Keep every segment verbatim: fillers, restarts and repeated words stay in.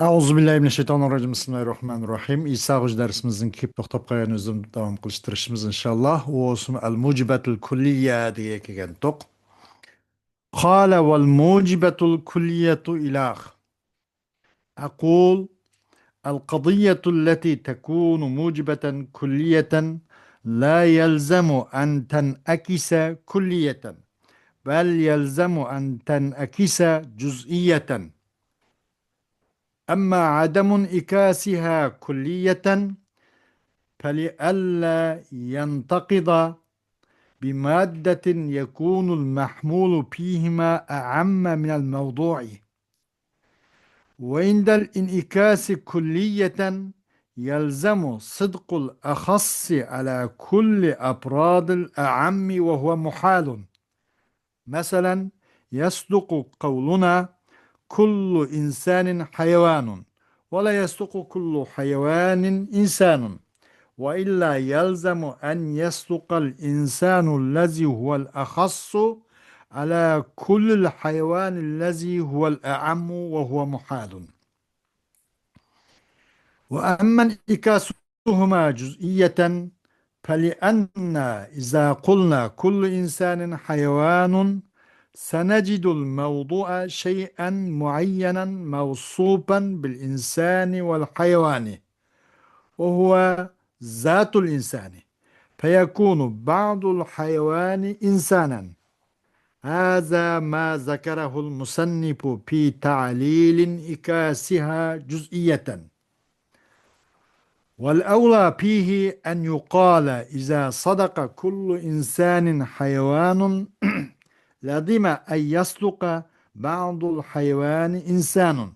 أعوذ بالله من الشيطان الرجيم. بسم الله الرحمن الرحيم. ئىسا خوجا دەرسىمىزنىڭ كېلىپ توختاپ قالغان ئۆزىدىن داۋام قىلىش تىرىشىمىز، ئىنشاللا. ئۇ بولسىمۇ الموجبات الكلية دېگەن كەلگەنتۇق. قال والموجبة الكلية إلى آخره. أقول القضية التي تكون موجبة كلية لا يلزم أن تنعكس كلية، بل يلزم أن تنعكس جزئية. أما عدم انعكاسها كلية فلئلا ينتقض بمادة يكون المحمول فيهما أعم من الموضوع. وعند الانعكاس كلية يلزم صدق الأخص على كل أفراد الأعم وهو محال. مثلا يصدق قولنا كل إنسان حيوان، ولا يصدق كل حيوان إنسان، وإلا يلزم أن يصدق الإنسان الذي هو الأخص على كل الحيوان الذي هو الأعم وهو محال. وأما انعكاسهما جزئية فلأن إذا قلنا كل إنسان حيوان سنجد الموضوع شيئا معينا موصوفا بالإنسان والحيوان وهو ذات الإنسان، فيكون بعض الحيوان إنسانا. هذا ما ذكره المصنف في تعليل انعكاسها جزئية. والأولى فيه أن يقال إذا صدق كل إنسان حيوان لزم أن يصدق بعض الحيوان إنسان،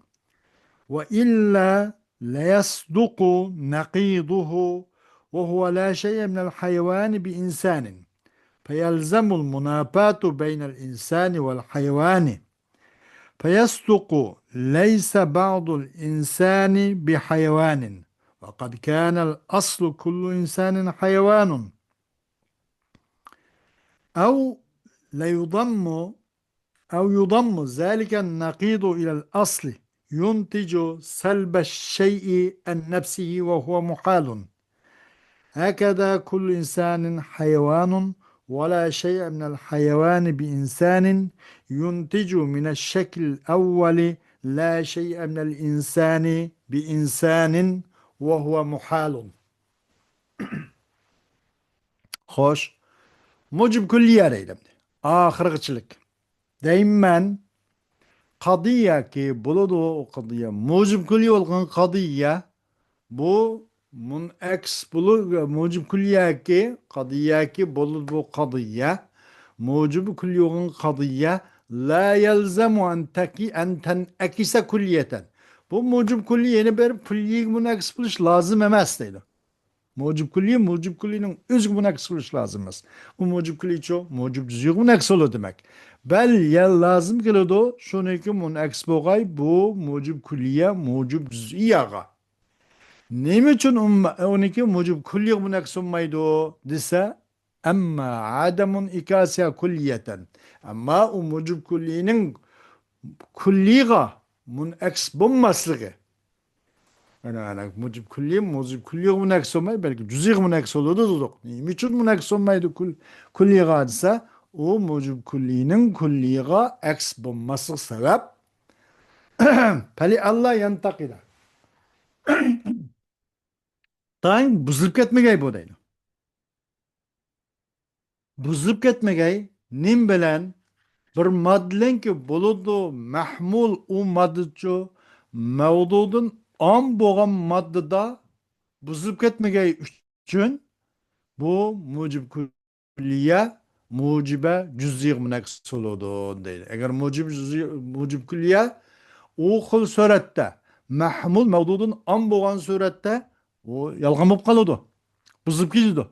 وإلا ليصدق نقيضه وهو لا شيء من الحيوان بإنسان، فيلزم المنافاة بين الإنسان والحيوان، فيصدق ليس بعض الإنسان بحيوان، وقد كان الأصل كل إنسان حيوان. أو ليضم أو يضم ذلك النقيض إلى الأصل ينتج سلب الشيء عن نفسه وهو محال. هكذا كل إنسان حيوان، ولا شيء من الحيوان بإنسان ينتج من الشكل الأول لا شيء من الإنسان بإنسان وهو محال. خوش. موجب كلية دەيدۇ. ئاخىرغىچىلىك. دەيمەن، قەزىيەكى بولىدۇ، ئۇ قەزىيە. موجب كلية بولغان قەزىيە، بۇ مۇنئەكس بولۇ-، موجب كليەكى، قەزىيەكى بولىدۇ، بۇ قەزىيە. موجب كليە بولغان قەزىيە، لا يلزم أن تكي-، أن تنعكس كلية. بۇ موجب كليە يەنە بېرىپ كليەگە مۇنئەكس بولۇش لازىم ئەمەس دەيدۇ. موجب كليە، موجب كليەنىڭ ئۆزىگە مۇنئەكس بولۇش لازىم ئەمەس. ئۇ موجب كليەچۇ، موجب جۈزئىيگە مۇنئەكس بولىدۇ دېمەك. بەل يە لازىم كېلىدۇ، شۇنىڭكى مۇنئەكس بولغاي، بۇ موجب كليە، موجب جۈزئىيەگە. نېمە ئۈچۈن ئۇم-، ئۇنىڭكى موجب كليەگە مۇنئەكس بولمايدۇ دېسە، أما عدم انعكاسها كلية. ئەمما ئۇ موجب كليەنىڭ كليەگە مۇنئەكس بولماسلىقى. مانا، مانا، موجب كليە، موجب كليەگە مۇنئەكس بولماي، بەلكى جۈزئىيگە مۇنئەكس بولىدۇ دېدۇق. نېمە ئۈچۈن مۇنئەكس بولمايدۇ كل-، كليەگە دېسە، ئۇ موجب كليەنىڭ كليەگە ئەكس بولماسلىق سەۋەب. فلئلا ينتقض. تايىن بۇزۇلۇپ كەتمىگەي بۇ دەيدۇ. بۇزۇلۇپ كەتمىگەي، نېمە بىلەن؟ بىر ماددىنىڭكى بولىدۇ، مەھمۇل ئۇ ماددىچۇ، مەۋزۇدىن ئام بولغان ماددىدا بۇزۇلۇپ كەتمىگەي ئۈچۈن بۇ موجب كۈللىيە، موجىبە جۈزئىيگە مۇنئەكس بولىدۇ دەيدۇ. ئەگەر موجىب جۈزئىي، موجىب كۈللىيە ئۇ خىل سۈرەتتە، مەھمۇل مەۋزۇدىن ئام بولغان سۈرەتتە ئۇ يالغان بولۇپ قالىدۇ. بۇزۇلۇپ كېتىدۇ.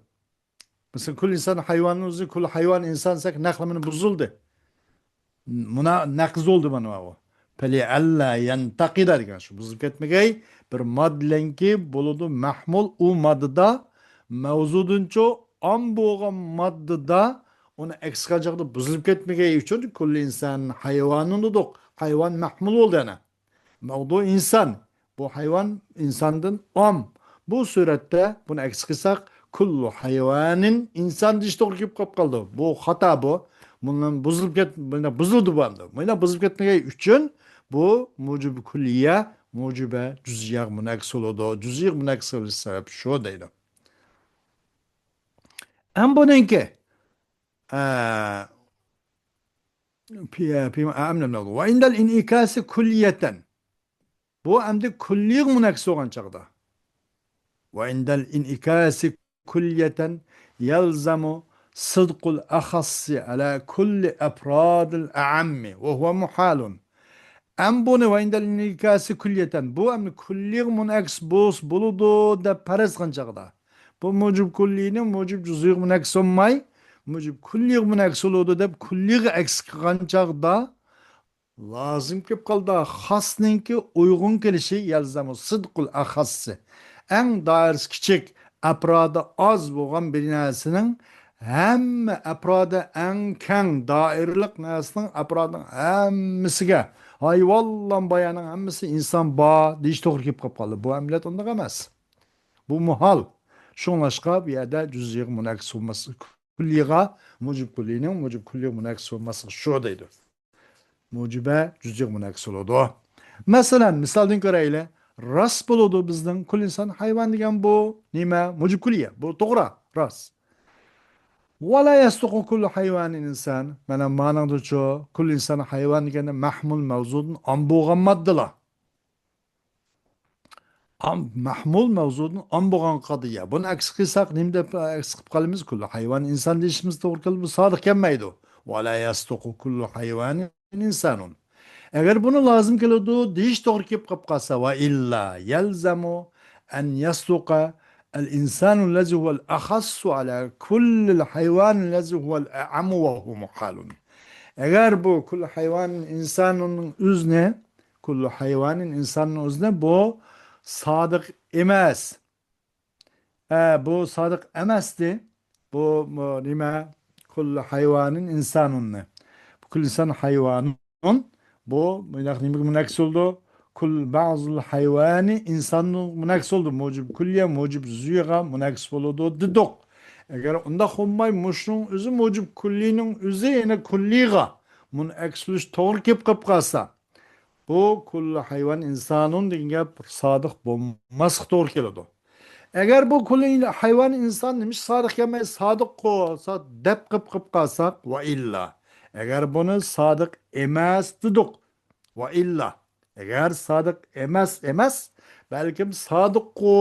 مەسىلەن، كۈل ئىنسان ھايۋان ئۆزى، كۈل ھايۋان ئىنسان دېسەك، نەقلى مانا بۇزۇلدى. مۇنا نەقىز بولدى مانا ئۇ. فلئلا ينتقض دېگەن شۇ. بۇزۇلۇپ كەتمىگەي، بىر ماددىلەنكى بولىدۇ مەھمۇل، ئۇ ماددىدا مەۋزۇدىنچۇ ئام بولغان ماددىدا ئۇنى ئەكس قىلغان چاغدا بۇزۇلۇپ كەتمىگەي ئۈچۈن كۈل ئىنسان ھايۋانۇن دېدۇق. ھايۋان مەھمۇل بولدى ئەنە. مەۋزۇ ئىنسان، بۇ ھايۋان ئىنساندىن ئام. بۇ سۈرەتتە بۇنى ئەكس قىلساق، كۇللۇ ھايۋانىن ئىنسان دېيىش توغرا كېلىپ قاپ قالىدۇ. بۇ خاتا بۇ. بۇنىڭ بۇزۇلۇپ كەت-، مۇنداق بۇزۇلدى بۇ ئەمدى. مۇنداق بۇزۇلۇپ كەتمىگەن ئۈچۈن بۇ مۇجىب كۈللىيە، مۇجىبە جۈزئىيەگە مۇنەكس بولىدۇ. جۈزئىيەگە مۇنەكس قىلىش سەۋەبى شۇ دەيدۇ. ئەم بۇنىڭكى، ئە، پى-، پى-، ئە، ئەم نېمە بولدى؟ ۋە ئىندەل ئىنئىكاسى كۈللىيەتەن. بۇ ئەمدى كۈللىيگە مۇنەكس بولغان چاغدا. ۋە ئىندەل ئىنئىكاسى كۈللىيەتەن يەلزەمۇ سىدقۇل ئەخەسسى ئەلا كۈللى ئەپرادىل ئەئەممى ۋە ھۇۋە مۇھالۇن. ئەم بۇنى ۋە ئىندەل ئىنئىكاسى كۈللىيەتەن. بۇ ئەمدى كۈللىيگە مۇنەكس بولسا بولىدۇ دەپ پەرەز قىلغان چاغدا. بۇ مۇجىب كۈللىينىڭ مۇجىب جۈزئىيگە مۇنەكس بولماي، مۇجىب كۈللىيگە مۇنەكس بولىدۇ دەپ كۈللىيگە ئەكس قىلغان چاغدا، لازىم كېلىپ قالدى. خاسنىڭكى ئۇيغۇن كېلىشى يەلزەمۇ سىدقۇل ئەخەسسى. ئەڭ دائىرىسى كىچىك، ئەپرادى ئاز بولغان بىر نەرسىنىڭ ھەممە ئەپرادى ئەڭ كەڭ دائىرىلىق نەرسىنىڭ ئەپرادىنىڭ ھەممىسىگە، ھايۋانلار بايانىڭ ھەممىسى ئىنسان بار دېيىش توغرا كېلىپ قاپ قالدى. بۇ ئەمەلىيەت ئۇنداق ئەمەس. بۇ مۇھال. شۇڭلاشقا بۇ يەردە جۈزئىيگە مۇنەكس بولماسلىق، كۈللىيغا، مۇجىب كۈللىينىڭ مۇجىب كۈللىيگە مۇنەكس بولماسلىقى شۇ دەيدۇ. مۇجىبە جۈزئىيگە مۇنەكس بولىدۇ. مەسىلەن، مىسالدىن كۆرەيلى. راست بولىدۇ بىزنىڭ كۈللى ئىنسان ھايۋان دېگەن بۇ نېمە؟ مۇجىب كۈللىيە. بۇ توغرا، راست. ۋە لا يەسدۇقۇ كۈللۇ ھايۋانىن ئىنسان. مانا مانىڭدىچۇ، كۈللى ئىنسان ھايۋان دېگەندە مەھمۇل مەۋزۇدىن ئام بولغان ماددىلار. ئام، مەھمۇل مەۋزۇدىن ئام بولغان قەزىيە. بۇنى ئەكس قىلساق، نېمە دەپ ئەكس قىلىپ قالىمىز؟ كۈللى ھايۋان ئىنسان دېيىشىمىز توغرا كېلىدۇ. بۇ سادىق كەلمەيدۇ. ۋە لا يەسدۇقۇ كۈللۇ ھايۋانىن ئىنسانۇن. ئەگەر بۇنى لازىم كېلىدۇ دېيىش توغرا كېلىپ قاپ قالسا، ۋە ئىللا يەلزەمۇ ئەن يەسدۇقە ئەل ئىنسانۇ لەزى ھۇۋەل ئەخەسسۇ ئەلە كۈللىل ھايۋانى لەزى ھۇۋەل ئەئەممۇ ۋە ھۇۋە مۇھالۇن. ئەگەر بۇ كۈللى ھايۋان ئىنساننىڭ ئۆزىنى، كۈللى ھايۋانىن ئىنساننىڭ ئۆزىنى بۇ سادىق ئەمەس. ئە، بۇ سادىق ئەمەستى. بۇ، بۇ نېمە؟ كۈللى ھايۋانىن ئىنسانۇننى. بۇ كۈللى ئىنسان ھايۋانۇن. بۇ مۇنداق نېمىگە مۇنەكس بولىدۇ؟ كۈل بەزىل ھايۋانى ئىنساننىڭ مۇنەكس بولىدۇ. مۇجىب كۈللىيە، مۇجىب جۈزئىيغا مۇنەكس بولىدۇ دېدۇق. ئەگەر ئۇنداق بولماي، مۇشۇنىڭ ئۆزى مۇجىب كۈللىنىڭ ئۆزى يەنە كۈللىغا مۇنەكس بولۇش توغرا كېلىپ قېلىپ قالسا، بۇ كۈللى ھايۋان ئىنسانۇن دېگەن گەپ سادىق بولماسلىق توغرا كېلىدۇ. ئەگەر بۇ كۈللى ھايۋان ئىنسان نېمىش سادىق كەلمەي سادىققۇ سا-، دەپ قىپ قىپ قالساق، ۋە ئىللا. ئەگەر بۇنى سادىق ئەمەس دېدۇق، ۋە ئىللا. ئەگەر سادىق ئەمەس، ئەمەس، بەلكىم سادىققۇ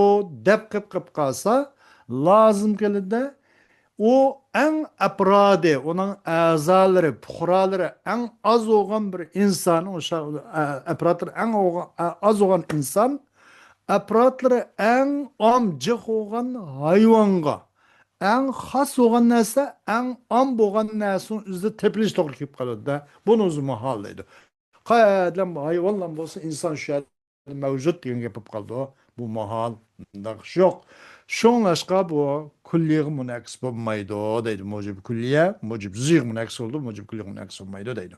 دەپ قىپ قىپ قالسا، لازىم كېلىدۇ. ئۇ ئەڭ ئەپرادى، ئۇنىڭ ئەزالىرى، پۇقرالىرى ئەڭ ئاز بولغان بىر ئىنسان، ئۇ شا-، ئە-، ئەپرادلىرى ئەڭ ئوغ-، ئە-، ئاز بولغان ئىنسان، ئەپرادلىرى ئەڭ ئام جىق بولغان ھايۋانغا، ئەڭ خاس بولغان نەرسە، ئەڭ ئام بولغان نەرسىنىڭ ئۆزىدە تېپىلىش توغرا كېلىپ قالىدۇ-دە. بۇنى ئۆزى ماھال دەيدۇ. قەدەم ھايۋانلار بولسا ئىنسان شۇ يەردە مەۋجۇت دېگەن گەپ بولۇپ قالىدۇ. بۇ ماھال، ئۇنداق ئىش يوق. شۇڭلاشقا بۇ كۈللىيغا مۇنەكس بولمايدۇ دەيدۇ. مۇجىب كۈللىيە، مۇجىب جۈزئىيغا مۇنەكس بولىدۇ، مۇجىب كۈللىيغا مۇنەكس بولمايدۇ دەيدۇ.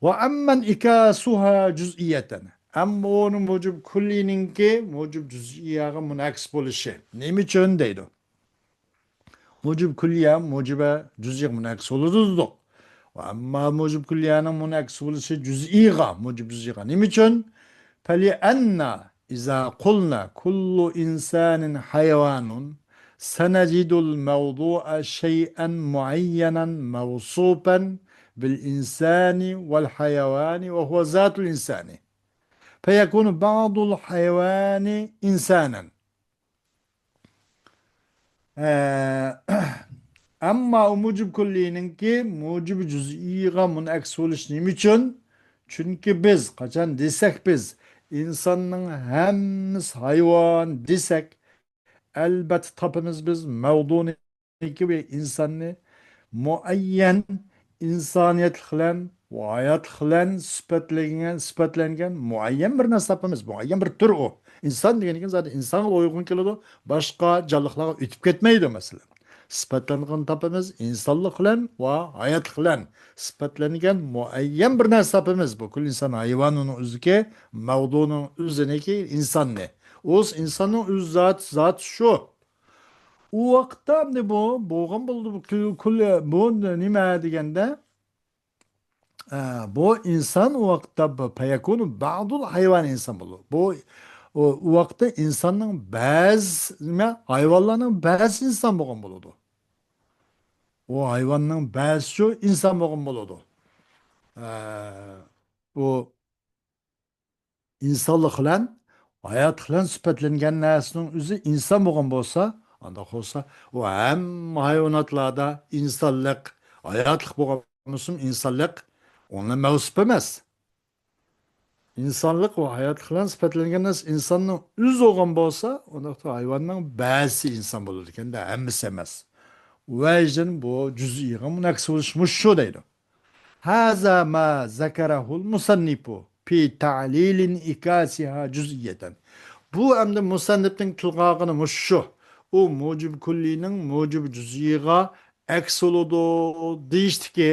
ۋە ئەممەن ئىكاسۇھا جۈزئىيەتەن. ئەمما ئۇنى مۇجىب كۈللىنىڭكى مۇجىب جۈزئىيەگە مۇنەكس بولۇشى. نېمە ئۈچۈن دەيدۇ؟ مۇجىب كۈللىيە، مۇجىبە جۈزئىيگە مۇنەكس بولىدۇ دېدۇق. ۋە ئەمما مۇجىب كۈللىيەنىڭ مۇنەكس بولۇشى جۈزئىيغا، مۇجىب جۈزئىيغا. نېمە ئۈچۈن؟ فەلىئەننا ئىزا قۇلنا كۈللۇ ئىنسانىن ھايۋانۇن سەنەجىدۇل مەۋزۇئە شەيئەن مۇئەييەنەن مەۋسۇپەن بىل ئىنسانى ۋەل ھايۋانى ۋە ھۇۋە زاتۇل ئىنسانى. فەيەكۇنۇ بەزۇل ھايۋانى ئىنسانەن. ئە، ئەمما ئۇ مۇجىب كۈللىنىڭكى مۇجىب جۈزئىيغا مۇنئەكس بولۇش نېمە ئۈچۈن؟ چۈنكى بىز، قاچان دېسەك بىز، ئىنساننىڭ ھەممىسى ھايۋان دېسەك، ئەلبەتتە تاپىمىز بىز مەۋزۇنى ئىنساننى مۇئەييەن ئىنسانىيەتلىك بىلەن، ھاياتلىق بىلەن سۈپەتلەنگەن، سۈپەتلەنگەن مۇئەييەن بىر نەرسە تاپىمىز. مۇئەييەن بىر تۈر ئۇ. ئىنسان دېگەندىن كېيىن زادى ئىنسانغا ئۇيغۇن كېلىدۇ، باشقا جانلىقلارغا ئۆتۈپ كەتمەيدۇ، مەسىلەن. سۈپەتلەنگەن تاپىمىز، ئىنسانلىق بىلەن ۋە ھاياتلىق بىلەن سۈپەتلەنگەن مۇئەييەن بىر نەرسە تاپىمىز. بۇ كۈللى ئىنسان ھايۋاننىڭ ئۆزىكى، مەۋجۇدنىڭ ئۆزىنىكى ئىنساننى. ئۇ ئىنساننىڭ ئۆز زات-، زاتى شۇ. ئۇ ۋاقىتتا ئەمدى بۇ بولغان بولىدۇ. بۇ كۈل-، كۈل-، بۇ نېمە دېگەندە، ئە، بۇ ئىنسان ئۇ ۋاقىتتا بۇ پەيەكۇنۇ بەئدۇل ھايۋان ئىنسان بولىدۇ. بۇ، ئۇ، ئۇ ۋاقىتتا ئىنساننىڭ بەزى، نېمە، ھايۋانلارنىڭ بەزىسى ئىنسان بولغان بولىدۇ. ئۇ ھايۋاننىڭ بەزىسى شۇ ئىنسان بولغان بولىدۇ. ئە، ئۇ ئىنسانلىق بىلەن ھاياتلىق بىلەن سۈپەتلەنگەن نەرسىنىڭ ئۆزى ئىنسان بولغان بولسا، ئانداق بولسا، ئۇ ھەممە ھايۋاناتلاردا ئىنسانلىق، ھاياتلىق بولغان بولسىمۇ ئىنسانلىق، ئۇنىڭ مەۋسۇپ ئەمەس. ئىنسانلىق ۋە ھاياتلىق بىلەن سۈپەتلەنگەن نەرسە ئىنساننىڭ ئۆزى بولغان بولسا، ئۇنداقتا ھايۋاننىڭ بەزىسى ئىنسان بولىدىكەن-دە، ھەممىسى ئەمەس. ۋەجدىن بۇ جۈزئىيغا مۇنەكسە بولۇش مۇشۇ دەيدۇ. هذا ما ذكره المصنف في تعليل انعكاسها جزئية. بۇ ئەمدى مۇسەننىپنىڭ تىلغا ئالغىنى مۇشۇ. ئۇ مۇجىب كۈللىنىڭ مۇجىب جۈزئىيغا ئەكس بولىدۇ دېيىشتىكى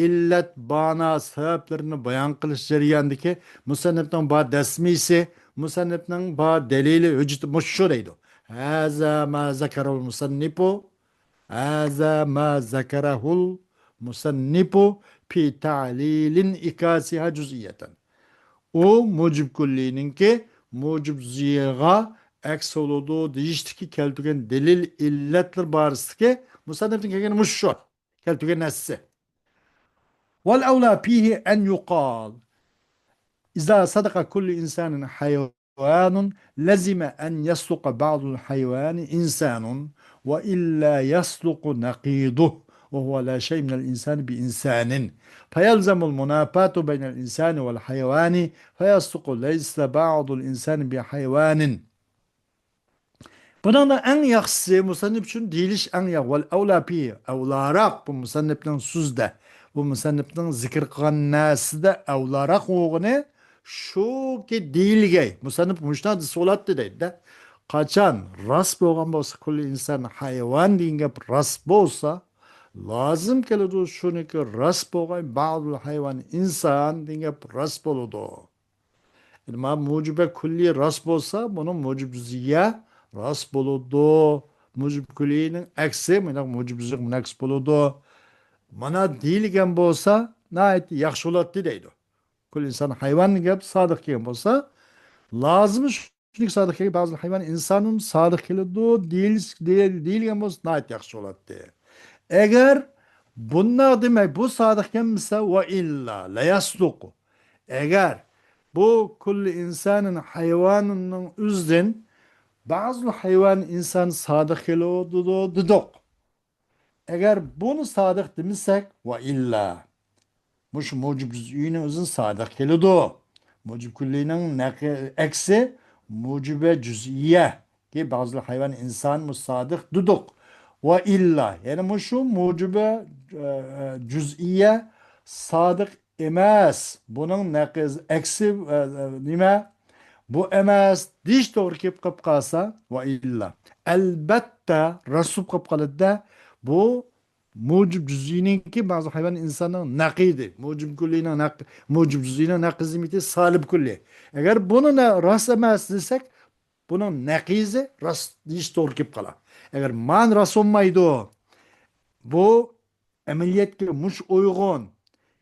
ئىللەت، بانا، سەۋەبلىرىنى بايان قىلىش جەريانىدىكى مۇسەننىپنىڭ بار دەسمىسى، مۇسەننىپنىڭ بار دەلىلى، ھۆججىتى مۇشۇ دەيدۇ. هذا ما ذكره المصنف، هذا ما ذكره المصنف في تعليل انعكاسها جزئية. ئۇ مۇجىب كۈللىنىڭكى مۇجىب جۈزئىيغا ئەكس بولىدۇ دېيىشتىكى كەلتۈرگەن دەلىل، ئىللەتلەر بارىسىدىكى مۇسەننىپنىڭ كەلگەن مۇشۇ، كەلتۈرگەن نەرسىسى. والأولى فيه أن يقال إذا صدق كل إنسان حيوان لزم أن يصدق بعض الحيوان إنسان، وإلا يصدق نقيضه، وهو لا شيء من الإنسان بإنسان، فيلزم المنافاة بين الإنسان والحيوان، فيصدق ليس بعض الإنسان بحيوان. بۇنىڭدا ئەڭ ياخشىسى، مۇسەننىپ ئۈچۈن دېيىلىش ئەڭ ياخشى، ۋەل ئەۋلا پى، ئەۋلاراق، بۇ مۇسەننىپنىڭ سۆزىدە، بۇ مۇسەننىپنىڭ زىكىر قىلغان نەرسىدە ئەۋلاراق بولغىنى شۇكى دېيىلگەي. مۇسەننىپ مۇشۇنداق دېسە بولاتتى دەيدۇ-دە. قاچان راست بولغان بولسا، كۈللى ئىنسان ھايۋان دېگەن گەپ راست بولسا، لازىم كېلىدۇ شۇنىڭكى راست بولغاي، بەئزىل ھايۋان ئىنسان دېگەن گەپ راست بولىدۇ. ئەمما مۇجىبە كۈللى راست بولسا، بۇنىڭ مۇجىب جۈزئىيە راست بولىدۇ. مۇجىب كۈللىنىڭ ئەكسى، مۇنداق مۇجىب جۈزئىيە مۇنەكس بولىدۇ. مانا دېيىلگەن بولسا، ناھايىتى ياخشى بولاتتى دەيدۇ. كۈللى ئىنسان ھايۋان گەپ سادىق كەلگەن بولسا، لازىم شۇنىڭكى سادىق كەلگەن، بەزى ھايۋان ئىنسانمۇ سادىق كېلىدۇ دېيىلىش-، دېيىل-، دېيىلگەن بولسا، ناھايىتى ياخشى بولاتتى. ئەگەر بۇنداق دېمەي، بۇ سادىق كەلمىسە، ۋە ئىللا، لەيەسدۇقۇ. ئەگەر بۇ كۈللى ئىنسانىن ھايۋانىننىڭ ئۆزىدىن بەزى ھايۋان ئىنسان سادىق كېلىدۇ دېدۇق. ئەگەر بۇنى سادىق دېمىسەك، ۋە ئىللا، مۇشۇ مۇجىب جۈزئىينىڭ ئۆزىنى سادىق كېلىدۇ. مۇجىب كۈللىنىڭ نەقى-، ئەكسى مۇجىبە جۈزئىيە. كى بەزى ھايۋان ئىنسان مۇسادىق دېدۇق. ۋە ئىللا، يەنى مۇشۇ مۇجىبە، ئە، ئە، جۈزئىيە سادىق ئەمەس. بۇنىڭ نەقىز، ئەكسى، ئە، ئە، نېمە؟ بۇ ئەمەس دېيىش توغرا كېلىپ قېلىپ قالسا، ۋە ئىللا، ئەلبەتتە، راست بولۇپ قېلىپ قالىدۇ-دە، بۇ مۇجىب جۈزئىينىڭكى بەزى ھايۋان ئىنساننىڭ نەقىدى، مۇجىب كۈللىنىڭ نەق-، مۇجىب جۈزئىينىڭ نەقىزىمىتى سالىب كۈللى. ئەگەر بۇنى نە-، راست ئەمەس دېسەك، بۇنىڭ نەقىزى راست دېيىش توغرا كېلىپ قالا. ئەگەر مانا راست بولمايدۇ، بۇ ئەمەلىيەتكە مۇش ئۇيغۇن،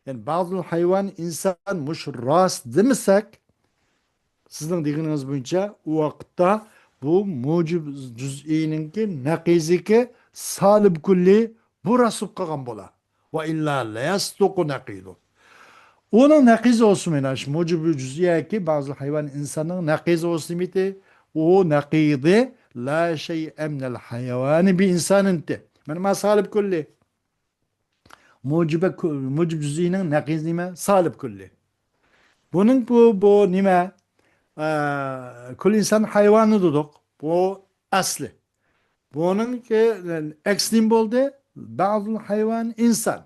يەنى بەزى ھايۋان ئىنسان مۇش راست دېمىسەك، سىزنىڭ دېگىنىڭىز بويىچە ئۇ ۋاقىتتا بۇ مۇجىب جۈزئىينىڭكى نەقىزىكى سالىب كۈللى بۇ راست بولۇپ قالغان بولا. ۋە ئىللا لەيەسدۇقۇ نەقىدۇ. ئۇنىڭ نەقىزى بولسىمۇ، مانا شۇ مۇجىب جۈزئىيەكى بەزى ھايۋان ئىنساننىڭ نەقىزى بولسىمىتى، ئۇ نەقىدى لا شەيئە مىنەل ھايۋانى بى ئىنسانىنتى. مانا ما سالىب كۈللى. مۇجىبە كۈ-، مۇجىب جۈزئىينىڭ نەقىزى نېمە؟ سالىب كۈللى. بۇنىڭ بۇ، بۇ نېمە؟ ئە، كۈللى ئىنسان ھايۋانى دېدۇق. بۇ ئەسلى. بۇنىڭكى ئەكسى نېمە بولدى؟ بەزى ھايۋان ئىنسان.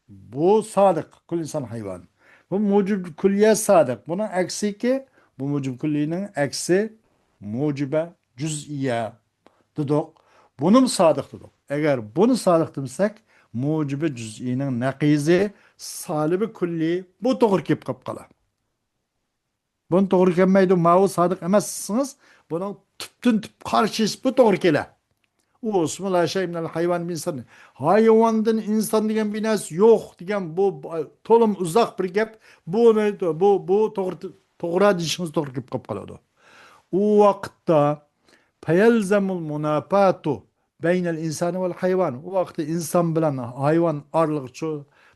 بۇ سادىق، كۈللى ئىنسان ھايۋان. بۇ مۇجىب كۈللىيە سادىق. بۇنىڭ ئەكسىكى، بۇ مۇجىب كۈللىنىڭ ئەكسى مۇجىبە جۈزئىيە دېدۇق. بۇنىمۇ سادىق دېدۇق. ئەگەر بۇنى سادىق دېمىسەك، مۇجىبى جۈزئىينىڭ نەقىزى، سالىبى كۈللىي، بۇ توغرا كېلىپ قاپقالا. بۇنى توغرا كەلمەيدۇ، ماۋۇ سادىق ئەمەس دېسىڭىز، بۇنىڭ تۈپتىن تۈپ قارشىسى بۇ توغرا كېلە. ئۇ ئىسمۇ لا شەيئە مىنەل ھايۋان بىنسان. ھايۋاندىن ئىنسان دېگەن بىر نەرسە يوق دېگەن بۇ، بۇ تولىمۇ ئۇزاق بىر گەپ. بۇنى، بۇ، بۇ توغرا، توغرا دېيىشىڭىز توغرا كېلىپ قاپ قالىدۇ. ئۇ ۋاقىتتا فيلزم المنافاة بين الإنسان والحيوان. ئۇ ۋاقىتتا ئىنسان بىلەن ھايۋان ئارىلىقىچۇ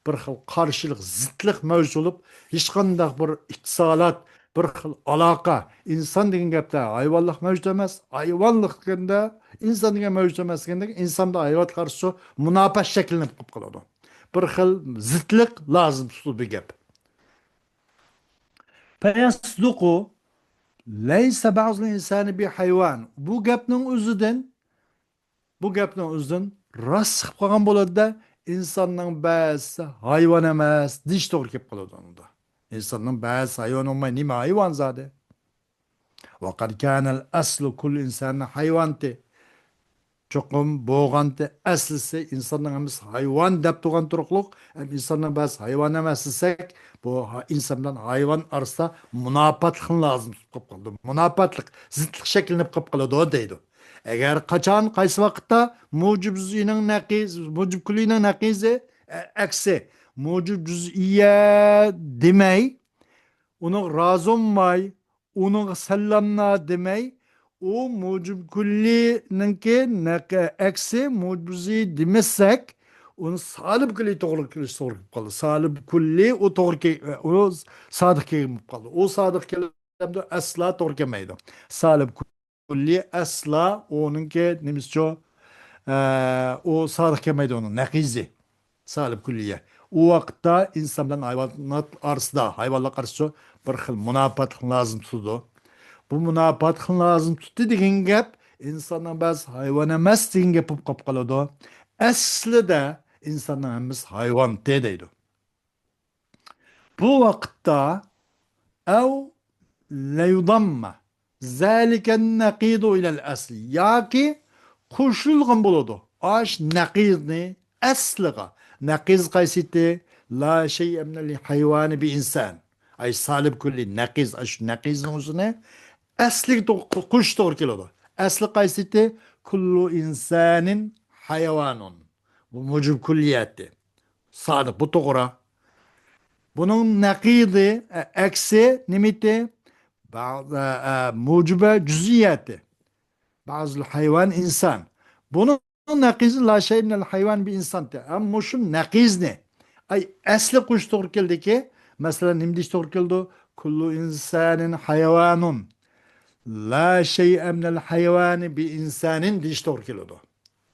بىر خىل قارشىلىق، زىتلىق مەۋجۇت بولۇپ، ھېچقانداق بىر ئىتتىسالات، بىر خىل ئالاقە، ئىنسان دېگەن گەپتە ھايۋانلىق مەۋجۇت ئەمەس، ھايۋانلىق دېگەندە ئىنسان دېگەن مەۋجۇت ئەمەس دېگەندەك، ئىنساندا ھايۋانغا قارشى مۇناپەت شەكىللىنىپ قېلىپ قالىدۇ. بىر خىل زىتلىق لازىم تۇتۇلىدۇ بۇ گەپ. فيصدق ليس بعض الإنسان بحيوان. بۇ گەپنىڭ ئۆزىدىن، بۇ گەپنىڭ ئۆزىدىن راست چىقىپ قالغان بولىدۇ-دە، ئىنساننىڭ بەزىسى ھايۋان ئەمەس دېيىش توغرا كېلىپ قالىدۇ ئۇندا. ئىنساننىڭ بەزىسى ھايۋان بولماي نېمە ھايۋان زادى؟ وقد كان الأصل كل إنسان حيوان تى. چوقۇم بولغانتى ئەسلىسى ئىنساننىڭ ھەممىسى ھايۋان دەپ تۇرغان تۇرۇقلۇق، ھەم ئىنساننىڭ بەزىسى ھايۋان ئەمەس دېسەك، بۇ ھا-، ئىنسان بىلەن ھايۋان ئارىسىدا مۇناپاتلىقنى لازىم تۇتۇپ قاپ قالىدۇ. مۇناپاتلىق، زىتلىق شەكىللىنىپ قاپ قالىدۇ دەيدۇ. ئەگەر قاچان، قايسى ۋاقىتتا مۇجىب جۈزئىنىڭ نەقىز، مۇجىب كۈللىنىڭ نەقىزى، ئە-، ئەكسى، مۇجىب جۈزئىيە دېمەي، ئۇنىڭغا رازى بولماي، ئۇنىڭغا سەللەمنا دېمەي، ئۇ مۇجىب كۈللىنىڭكى نەق-، ئەكسى مۇجىب جۈزئىي دېمىسەك، ئۇنى سالىب كۈللىي توغرا كېلىش توغرا كېلىپ قالدى. سالىب كۈللىي ئۇ توغرا كە-، ئۇ سادىق كەلگەن بولۇپ قالدى. ئۇ سادىق كەلگەندە ئەسلا توغرا كەلمەيدۇ. سالىب كۈللىي ئەسلا ئۇنىڭكى نېمىسىچۇ؟ ئە، ئۇ سادىق كەلمەيدۇ ئۇنىڭ نەقىزى. سالىب كۈللىيە. ئۇ ۋاقىتتا ئىنسان بىلەن ھايۋانات ئارىسىدا، ھايۋانلار ئارىسىدا بىر خىل مۇناپاتلىق لازىم تۇتىدۇ. بۇ مۇناپاتلىق لازىم تۇتتى دېگەن گەپ ئىنساننىڭ بەزى ھايۋان ئەمەس دېگەن گەپ بولۇپ قاپ قالىدۇ. ئەسلىدە ئىنساننىڭ ھەممىسى ھايۋانتى دەيدۇ. بۇ ۋاقىتتا ئەۋ لەيۇداممە زەلىكەن نەقىدۇ ئىلەل ئەسلى، ياكى قوشۇلغان بولىدۇ. ئاش نەقىزنى ئەسلىغا. نەقىز قايسىتى؟ لا شەيئە مىنەل ھايۋانى بى ئىنسان. ئاي سالىب كۈللى نەقىز، ئاشۇ نەقىزنىڭ ئۆزىنى ئەسلىگە تو-، قوشۇش توغرا كېلىدۇ. ئەسلى قايسىتى؟ كۇللۇ ئىنسانىن ھايۋانۇن. بۇ مۇجىب كۈللىيەتى. سادىق، بۇ توغرا. بۇنىڭ نەقىدى، ئە، ئەكسى نېمىتى؟ بەز-، ئە، ئە، مۇجىبە جۈزئىيەتى. بەزىل ھايۋان ئىنسان. بۇنىڭ نەقىزى لا شەيئە مىنەل ھايۋان بى ئىنسان. ئەمما مۇشۇ نەقىزنى، ئاي، ئەسلى قوشۇش توغرا كېلىدىكى، مەسىلەن، نېمە دېيىش توغرا كېلىدۇ؟ كۇللۇ ئىنسانىن ھايۋانۇن. لا شەيئە مىنەل ھايۋانى بى ئىنسانىن دېيىش توغرا كېلىدۇ.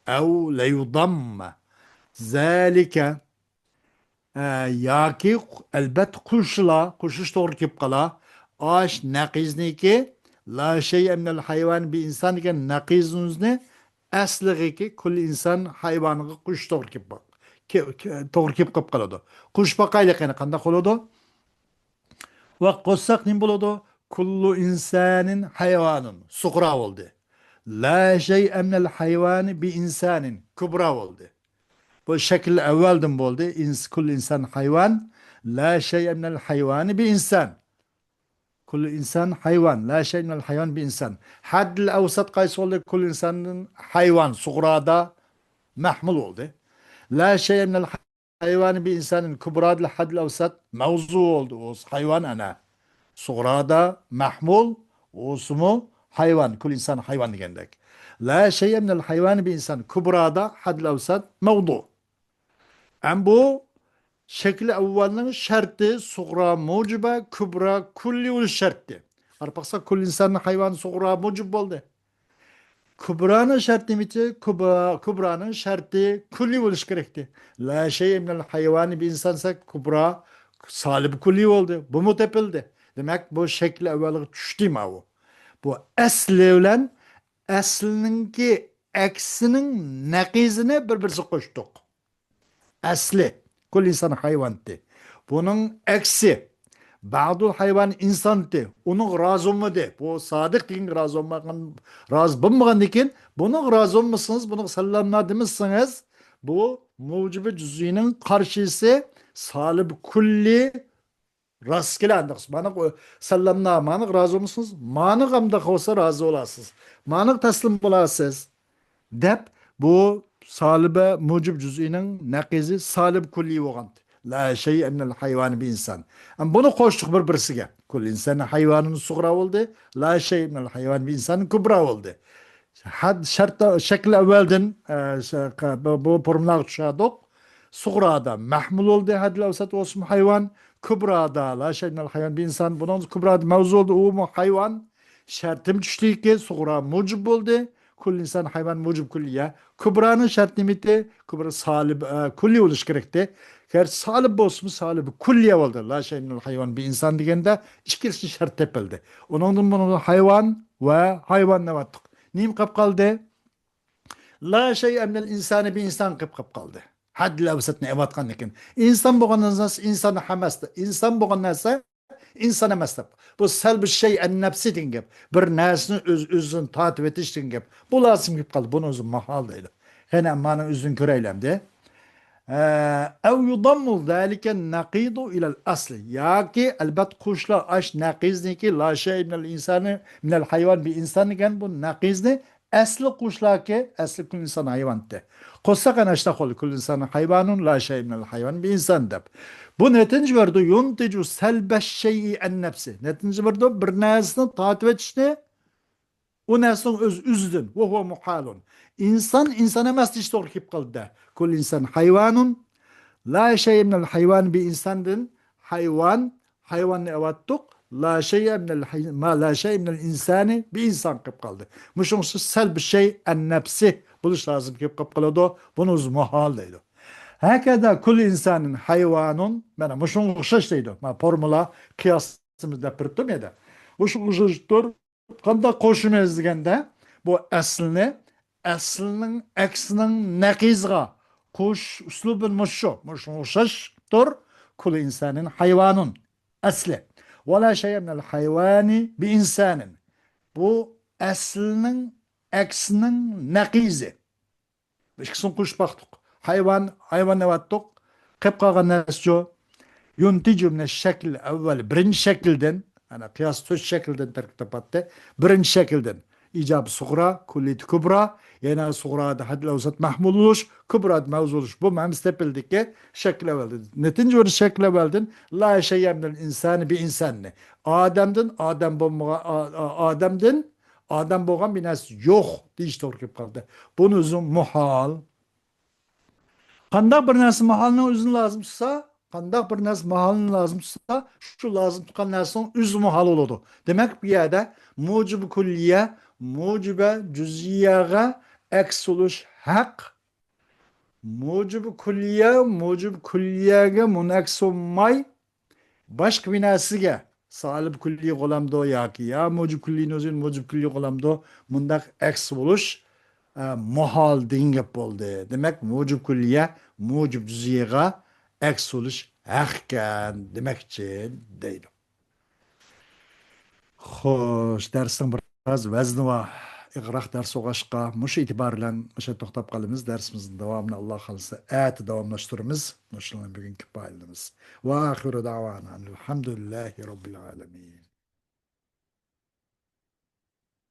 ئەۋ لەيۇداممە زەلىكە، ئە، ياكى، ئەلبەتتە، قوشۇلا، قوشۇش توغرا كېلىپ قالا. ئاش نەقىزنىكى لا شەيئە مىنەل ھايۋان بى ئىنسان دېگەن نەقىزنى ئەسلىغىكى كۈللى ئىنسان ھايۋانغا قوشۇش توغرا كېلىپ باق-، كە-، كە-، توغرا كېلىپ قاپ قالىدۇ. قوشۇپ باقايلىق، يەنە قانداق بولىدۇ؟ ۋە قوشساق نېمە بولىدۇ؟ كۇللۇ ئىنسانىن ھايۋانۇن. سۇغرا بولدى. لا شەيئە مىنەل ھايۋانى بى ئىنسانىن. كۇبرا بولدى. بۇ شەكىل ئەۋۋەلدىن بولدى. ئىنس-، كۇللۇ ئىنسان ھايۋان. لا شەيئە مىنەل ھايۋانى بى ئىنسان. كۇللۇ ئىنسان ھايۋان. لا شەيئە مىنەل ھايۋان بى ئىنسان. ھەددىل ئەۋسەت قايسى بولدى؟ كۇللۇ ئىنساندىن ھايۋان سۇغرادا مەھمۇل بولدى. لا شەيئە مىنەل ھايۋانى بى ئىنسانىن كۇبرادا ھەددىل ئەۋسەت مەۋزۇ بولدى. ئۇ ھايۋان ئەنە. سۇغرادا مەھمۇل، ئۇسمۇ ھايۋان، كۇل ئىنسان ھايۋان دېگەندەك. لا شەيئە مىنەل ھايۋانى بى ئىنسان كۇبرادا ھەددىل ئەۋسەت مەۋزۇ. ئەم بۇ شەكلى ئەۋۋەلنىڭ شەرتى سۇغرا مۇجىبە، كۇبرا كۈللى بولۇش شەرتى. قاراپ باقساق، كۇل ئىنسان ھايۋان سۇغرا مۇجىب بولدى. كۇبرانىڭ شەرتى نېمىتى؟ كۇبرا-، كۇبرانىڭ شەرتى كۈللى بولۇش كېرەكتى. لا شەيئە مىنەل ھايۋانى بى ئىنسان دېسەك، كۇبرا سالىب كۈللى بولدى. بۇمۇ تېپىلدى. دېمەك، بۇ شەكلى ئەۋۋەلگە چۈشتى ماۋۇ. بۇ ئەسلى بىلەن ئەسلىنىڭكى ئەكسىنىڭ نەقىزىنى بىر-بىرسىگە قوشتۇق. ئەسلى، كۇل ئىنسان ھايۋانتى. بۇنىڭ ئەكسى، بەئدۇل ھايۋان ئىنسان دېدى. ئۇنىڭغا رازى بولمىدى. بۇ سادىق دېگەنگە رازى بولمىغان، رازى بولمىغاندىن كېيىن، بۇنىڭغا رازى بولمىسىڭىز، بۇنىڭغا ساللامنا دېمىسىڭىز، بۇ مۇجىبى جۈزئىنىڭ قارشىسى سالىب كۈللى راستكېلەن. مانا ساللامنا، مانا رازى بولمىسىڭىز، مانا قانداق بولسا رازى بولاسىز، مانا تەسلىم بولاسىز، دەپ، بۇ سالىبە مۇجىب جۈزئىنىڭ نەقىزى سالىب كۈللى بولغان. لا شەيئە مىنەل ھايۋانى بى ئىنسان. ئەمما بۇنى قوشتۇق بىر-بىرسىگە. كۈللى ئىنسان ھايۋانىن سۇغرا بولدى. لا شەيئە مىنەل ھايۋانى بى ئىنسان كۈبرا بولدى. ھەد شەرت، شەكىل ئەۋۋەلدىن، ئە، ش-، ق-، بۇ، بۇ فورمۇلىغا چۈشەردۇق. سۇغرادا مەھمۇل بولدى، ھەددىل ئەۋسەت بولسىمۇ ھايۋان. كۈبرادا لا شەيئە مىنەل ھايۋانى بى ئىنسان. بۇنىڭ كۈبرادا مەۋزۇ بولدى، ئۇمۇ ھايۋان. شەرتىم چۈشتىكى، سۇغرا مۇجىب بولدى. كۈللى ئىنسان ھايۋان مۇجىب كۈللىيە. كۈبرانىڭ شەرتى نېمىتى؟ كۈبرا سالىب، ئە، كۈللى بولۇش كېرەكتى. گەرچە سالىب بولسىمۇ، سالىب كۈللىيە بولدى. لا شەيئە مىنەل ھايۋانى بى ئىنسان دېگەندە ئىككىلىسى شەرت تېپىلدى. ئۇنىڭدىن بۇنىڭ ھايۋان ۋە ھايۋان دەۋاتتۇق. نېمە قېلىپ قالدى؟ لا شەيئە مىنەل ئىنسانى بى ئىنسان قېلىپ، قېلىپ قالدى. ھەددىل ئەۋسەتنى ئېۋاتقاندىن كېيىن. ئىنسان بولغان نەرسە ئىنسان ئەمەس. ئىنسان بولغان نەرسە ئىنسان ئەمەس دەپ. بۇ سەلبى شەيئەن نەپسى دېگەن گەپ. بىر نەرسىنى ئۆز، ئۆزىدىن تارتىۋېتىش دېگەن گەپ. بۇ لازىم كېلىپ قالدى. بۇنى ئۆزى ماھال دەيدۇ. قېنى، مانا ئۆزىدىن كۆرەيلى ئەمدى. ئە، ئەۋ يۇداممۇ زالىكە نەقىدۇ ئىلەل ئەسلى. ياكى ئەلبەت قوشۇلار ئاش نەقىزنىكى لا شەيئە مىنەل ئىنسانى، مىنەل ھايۋان بى ئىنسان دېگەن بۇ نەقىزنى ئەسلى قوشۇلاكى، ئەسلى كۈللى ئىنسان ھايۋانتى. قوشساق ئەنە ئاشۇنداق بولدى. كۈللى ئىنسان ھايۋانۇن لا شەيئە مىنەل ھايۋان بى ئىنسان دەپ. بۇ نەتىجە بەردى. يۇنتىجۇ سەلبە شەيئى ئەن نەپسى. نەتىجە بەردى. بىر نەرسىنى تارتىۋېتىشنى، ئۇ نەرسىنىڭ ئۆز، ئۆزىدىن. ۋە ھۇۋە مۇھالۇن. ئىنسان، ئىنسان ئەمەس دېيىش توغرا كېلىپ قالدى. كۈللى ئىنسان ھايۋانۇن. لا شەيئە مىنەل ھايۋان بى ئىنساندىن ھايۋان، ھايۋاننى ئەۋەتتۇق. لا شەيئە مىنەل ھاي-، ما لا شەيئە مىنەل ئىنسانى بى ئىنسان قېلىپ قالدى. مۇشۇنىڭ ئۈچۈن سەلبى شەيئەن نەپسى بولۇش لازىم كېلىپ قېلىپ قالىدۇ. بۇنى ئۆزى مۇھال دەيدۇ. ھەكەزا كۈللى ئىنسانىن ھايۋانۇن. مانا مۇشۇنىڭغا ئوخشاش دەيدۇ. مانا فورمۇلا، قىياسىمىز دەپ بېرىپتۇ يەنە. مۇشۇنىڭغا ئوخشاشتۇر. قانداق قوشىمىز دېگەندە، بۇ ئەسلىنى، ئەسلىنىڭ ئەكسىنىڭ نەقىزىغا قوشۇش ئۇسلۇبى مۇشۇ. مۇشۇنىڭغا ئوخشاشتۇر. كۈللى ئىنسانىن ھايۋانۇن. ئەسلى. ۋە لا شەيئە مىنەل ھايۋانى بى ئىنسانىن. بۇ ئەسلىنىڭ ئەكسىنىڭ نەقىزى. بۇ ئىككىسىنى قوشۇپ باقتۇق. ھايۋان، ھايۋان دەۋاتتۇق. قېلىپ قالغان نەرسىچۇ؟ يۇنتىجۇ مىنەش شەكلى ئەۋۋەل. بىرىنچى شەكىلدىن، مانا قىياس تۆت شەكىلدىن تەركىب تاپاتتى. بىرىنچى شەكىلدىن ئىجابى سۇغرا، كۈللىيىتى كۇبرا، يەنە سۇغرادا ھەددىل ئەۋسەت مەھمۇل بولۇش، كۇبرادا مەۋزۇ بولۇش. بۇ ھەممىسى تېپىلدىكى شەكىل ئەۋۋەلدىن. نەتىجە بەردى شەكلى ئەۋۋەلدىن لا شەيئە مىنەل ئىنسانى بى ئىنساننى. ئادەمدىن، ئادەم بولمىغان، ئا-، ئا-، ئادەمدىن ئادەم بولغان بىر نەرسە يوق دېيىش توغرا كېلىپ قالدى. بۇنى ئۆزى مۇھال. قانداق بىر نەرسە مۇھالنىڭ ئۆزىنى لازىم تۇتسا، قانداق بىر نەرسە مۇھالنى لازىم تۇتسا، شۇ لازىم تۇتقان نەرسىنىڭ ئۆزى مۇھال بولىدۇ. دېمەك، بۇ يەردە مۇجىبى كۈللىيە، مۇجىبە جۈزئىيەگە ئەكس بولۇش ھەق. مۇجىبى كۈللىيە، مۇجىبى كۈللىيەگە مۇنئەكس بولماي، باشقا بىر نەرسىگە سالىب كۈللىي بولامدۇ ياكى يا مۇجىب كۈللىينى ئۆزىنى مۇجىب كۈللىي بولامدۇ؟ مۇنداق ئەكس بولۇش، ئە، مۇھال دېگەن گەپ بولدى. دېمەك، مۇجىب كۈللىيە مۇجىب جۈزئىيغا ئەكس بولۇش ھەق ئىكەن دېمەكچى دەيدۇ. خوش، دەرسنىڭ بىراز ۋەزنى بار، ئېغىرراق دەرس بولغاچقا، مۇشۇ ئېتىبار بىلەن مۇشۇ يەردە توختاپ قالىمىز. دەرسىمىزنىڭ داۋامىنى، ئاللا خالىسا، ئەتە داۋاملاشتۇرىمىز. مۇشۇنىڭ بىلەن بۈگۈنكى پايدىلىنىمىز. ۋە ئاخىرۇ دەۋانا ئەنىل ھەمدۇلىللاھى رەببىل ئالەمىن.